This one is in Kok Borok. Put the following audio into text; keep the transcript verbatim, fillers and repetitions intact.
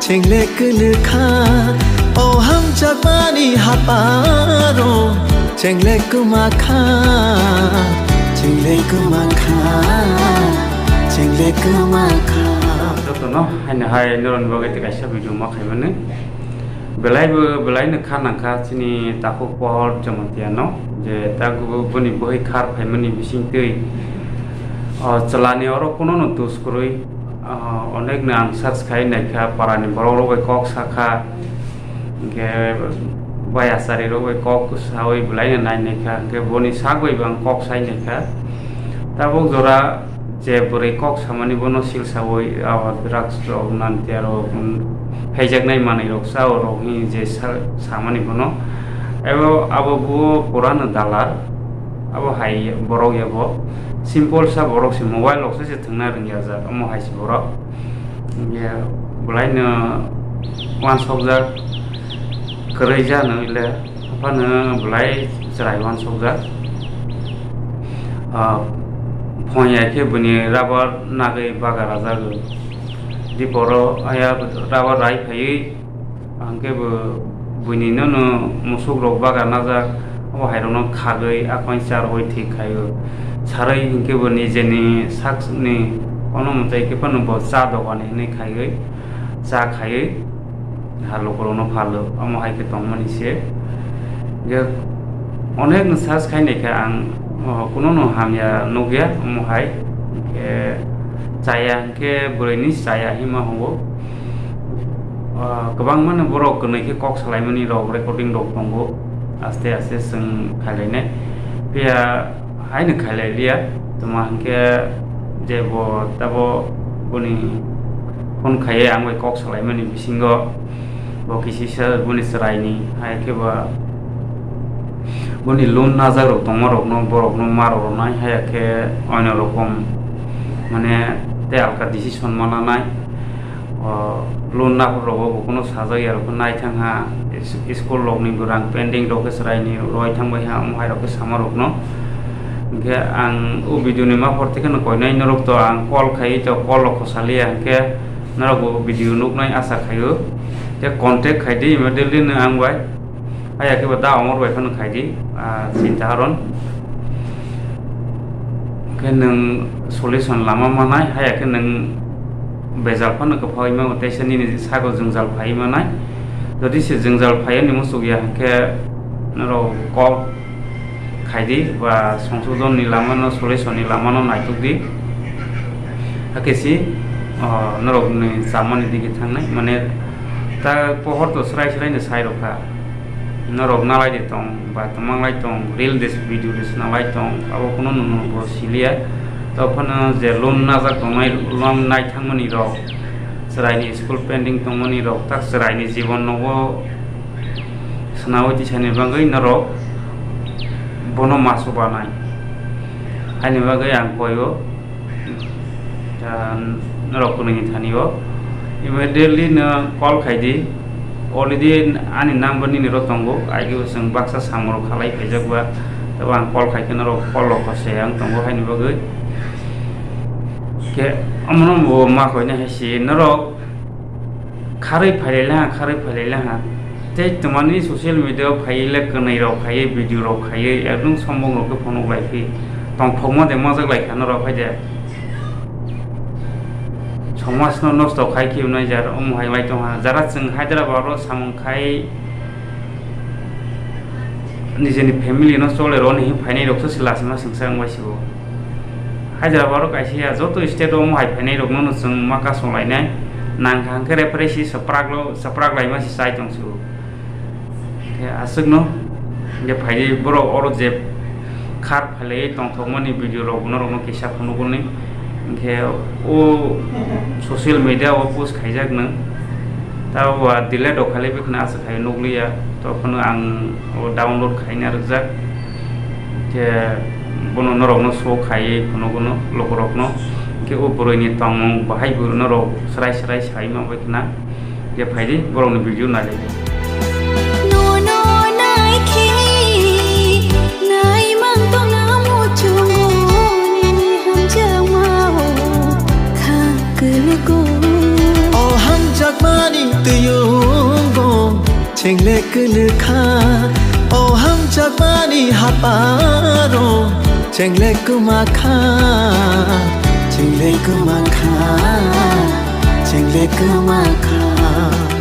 Chengle kwlwkha, o hamjakmani haparo. Chengle kwmakha, chengle kwmakha, chengle kwmakha. Jotono haino hai norokni bagwi tei kaisa video ma khaimani. Belaibo, belaino kha nangkha chini takhuk pohor Jamatia no, je tago boni bwhwi khar phaimani bisingtwi, o, chwlani oro kunono tus kwrwi. Ah, onekno ang search khai naikha, parani borok rok bai kok sakha, hinkhe bai achari rok bai kok sawi belaino nai naikha, hinkhe boni sak bai bo ang kok sai naikha. Tabuk jora je bwrwi kok samani bono sil sawi, ah, drugs rok, nantia rok, um, phaijaknai manwi rok cha rok hi je sa-, samani bono. Abo, abo bo purano dalar, abo hai borok ya bo simple sa borok se mobile rok se thwngna rwngya jak, omo hai se borok. Hinkhe belaino uansukjak kwrwi jano ile, haphano belai chwrai uansukjak. Ah, phone ya khe bini rubber nagwi baga rajagwi. Diporo aya rubber rai phaiwi. Ang khe bo buini nono musuk rok baga najak, abo hai rokno khagwi akhoi charwi thik khaio. Sarwi hinkhe bo nijeni sakni kono mwtai khe phano bo cha dogan hinwi khaiwi cha khaiwi ha lukurokno phalo, omo hai khe tongmani se. Je onek no search khai naikha ang, oh, kunono hamya nukya omo hai. Hinkhe chaya hinkhe bwrwini chaya hinma hongo. Ah, kwbangmano borok kwnwi khe kok salaimani rok, recording rok tongo. Aste aste chwng khailainai. Phiya haino khailai liya. Tamo hinkhe je bo tabo boni phone khaiwi ang bai kok salaimani bisingo bo kisisa boni chwraini, hai khe ba boni loan najak rok tongma rokno borokno ma rw rwnai, haya khe oino rokom mane tei alka decision ma lanai. O loan naphuru rogo bo kunu sajak ya rok nai thang ha, is-, school rok ni bo rang pending rok khe chwrai ni roi thang bai ha, omo hai rok khe sama rok no. Hinkhe ang o video ni ma phor tei kheno koinai norok to ang call khai to call rok khosaliya, hinkhe norok bo video nuknai asa khaio. Tei contact khai di immediately no ang bai. Haya khe bo da Omor bai phano khai di, ah, chinta haron. Khe nwng solution lama manai, haya khe nwng bejal phano kwphai ma, tei se nini saka jwngjal phai manai. Jodi se jwngjal phai ani muchuk ya, hwnkhe norok kok khai di, ba songsodon ni lama no, solution ni lama no naituk di. Hakhe si, oh, norok ni chamani dige thangnai, mane ta pohor to srai srai no sai rok kha. Norok nalai de tong, ba tongmanglai tong, reel de video de nalai tong, abo kuno nono bo siliya. Tei phano je loan najak tongnai, loan nai thangmani rok, chwraini school pending tongmani rok, tak chwraini jibon nogo swnawi tisani bagwi norok bono ma chubanai. Haini bagwi ang koio. Ah, norok kwnwi ni thani o immediately no call khai di. Already ani number nini ro tongo, aigwi bo chwng baksa samung rok khalai phaijak ba, tei bo ang call khai khe norok call rok se ang tongo haini bagwi. Khe omono bo ma koina hai se norok kharwi phailai laha, kharwi phailai laha. Tei twmani social media o phaiwi le kwnwi rok khaiwi, video rok khaiwi, ekdom sombong rok khe phunuk lai phi. Tongthokma de majak lai kha norok hai de. Somaj no nosto khai khe wnai jar omo hai lai tong ha. Jara chwng Hyderabad o samung khai nijeni family no chole rw ni phainai rok se lachima swngsa wng bai se o. Hyderabad o kaisa ya joto state o omo hai phainai rok no chwng ma kasong lainai. Nang kha hwnkhe referee si swprak lo, swprak laima si chai tong se o. Khe aswk no je phai borok oro je khar phalwi tongthokmani video rok norok no kisa phunukgwi. Hinkhe o social media o post khaijak nwng. Tabuk delete rok khailai bwkhwna aswk hai nukliya. Tei phano ang o download khaina rwjak. Khe bono norokno show khaiwi phunukgwno lukurokno. Khe o bwrwini tongmung bahai bo norok swrai swrai sai ma bai khna. Khe phaidi borokni video nailai di. Nono naikhe naimang tongna muchunguni hamjakmao kha kwlwgo. O hamjakmani Chengle kwlwkha, o hamjakmani haparo. Chengle kwmakha, chengle kwmakha, chengle kwmakha.